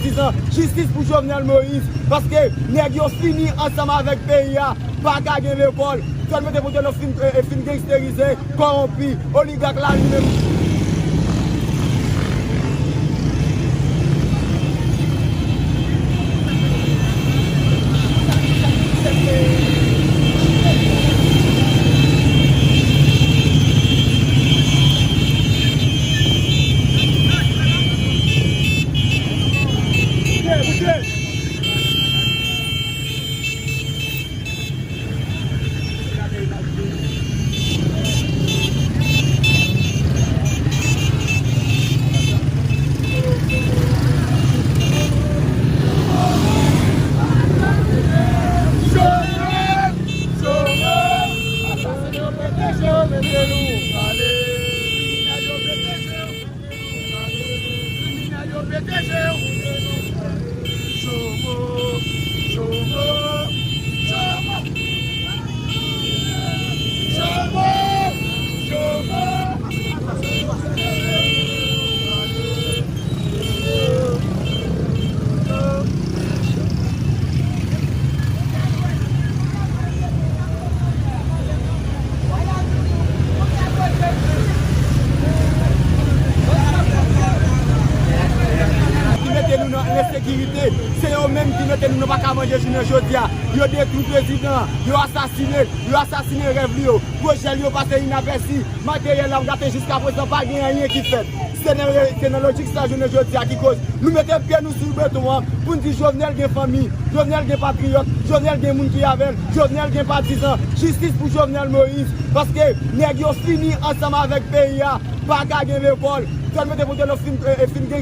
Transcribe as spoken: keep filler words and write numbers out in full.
Patizan, jistis pou Jovenel Moïse, paske nèg yo fini ansanm avèk peyi a, pa ka gen lekòl. Sèl mete pou yo fin, eh, fin gangsterize, kòwonpi, oligak la li menm. Kriminèl yo pete je yo. Jomo, Jomo, Jomo. Jomo, Jomo. Ki mete nou nan ensekirite, se yo menm ki mete nou nan pa ka manje jounen jodi a. Yo detwi prezidan an, yo asasine, yo asasine rèv li yo. Pwojè li yo pase inapèsi. Materyèl la ap gate jiskaprezan, pa gen anyen ki fèt. Se nan, se nan lojik sa jounen jodi a ki koz nou mete pye nou sou beton an pou n di Jovenel gen fanmi, Jovenel gen patriyòt, Jovenel gen moun ki avè l, Jovenel gen patizan. Jistis pou Jovenel Moïse, paske nèg yo fini ansanm avèk peyi a, pa ka gen lekòl. Sèl mete pou yo fin, eh, eh, fin gen